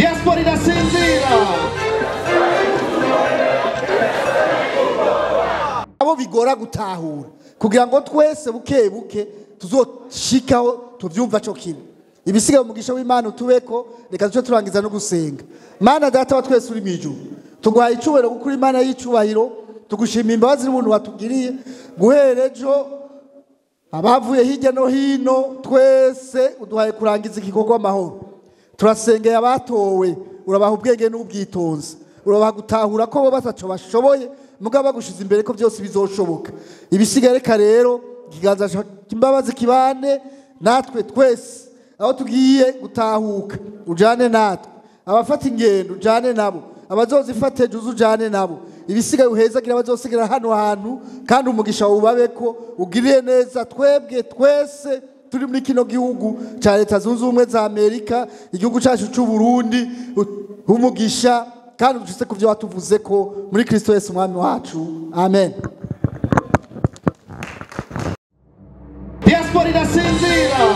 Diaspora irasinzira. Abo bigora gutahura kugira ngo twese buke buke tuzoshikaho tuvyumva co kimwe. Ibisigaye umugisha w'Imana utubeko. Reka duce turangiza no gusenga. Mana Data wa twese uri mw'ijuru, tuguhaye icubahiro kuko uri Imana y'icubahiro. Tugushimiye imbabazi n'ubuntu watugiriye guhera ejo, abavuye hirya no hino twese uduhaye kurangiza igikorwa amahoro. Turasengeye abatowe, urabaha ubwenge n'ubwitonzi, urabaha gutahura ko bo bataco bashoboye, mugabo bagushize imbere ko byose bizoshoboka. Ibisigaye reka rero ikiganza cy'imbabazi kibane natwe twese aho tugiye gutahuka, ujane natwe. Abafata ingendo ujane nabo, abazozifata ejo ujane nabo. Ibisigaye uhezagira abazosigara hano hantu, kandi umugisha wubabeko, ugirire neza twebwe twese turi muri kino gihugu cya Leta Zunze Ubumwe za Amerika, igihugu cyacu cy'u Burundi. Umugisha kandi udushitse ku byo watuvuze ko muri Kristo Yesu umwami wacu, amen. Diaspora irasinzira.